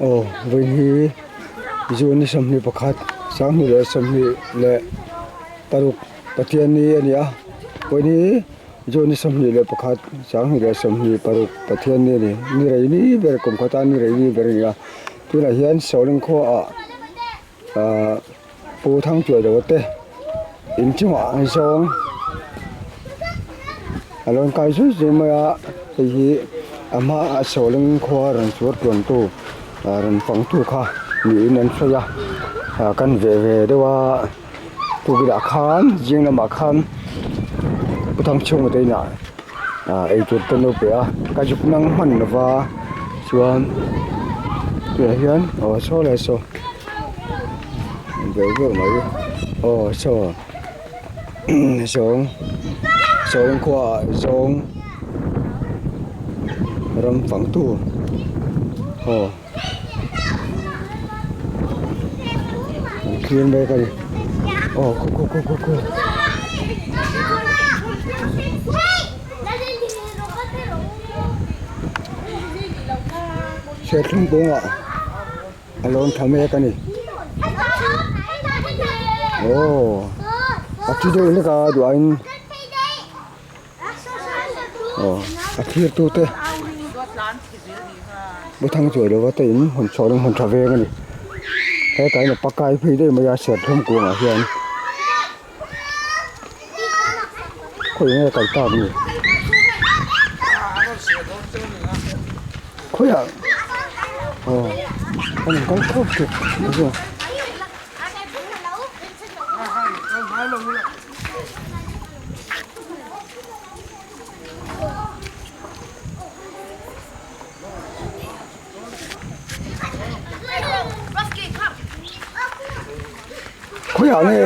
Aw vawiin hi June ni 21 2026 Pathianni a ni a vawiin hi June ni 21 2026 Pathianni a ni ni rei ni ber kum khata ni rei ni ber a ni a tunah hian Sawleng khuaah ahh Pu Thangtuailo te inchungah an zawng a lo inkai zui zui mai a hei hi a hmaah sawleng khua rawn chur tuan tu ah rawn fang tu kha niin an sawi a ah kan ve ve deuh a tukverh ah khan zing lamah khan Pu Thangchhunga te inah ah eitur te an lo pe a ka zuk nang hman lova chuan tunah hian aw saw lai saw. Ve ve mai aw saw zawng sawng khuaah zawng ram fang tu aw an thlir mek a ni aw khu khu khu khu khu. Serthlum kawngah. A lawn tha mek a ni aw a thi deuh hlek a duain aw a thlir tu te Buthang chuai lova te in hawn chhuah an hawn tha veng a ni hetah hian a pakai phei daih mai a serthlum kungah hian khawiah nge kal tak ni khawiah aw a rawn kal thawk thawk a ni khawiah nge.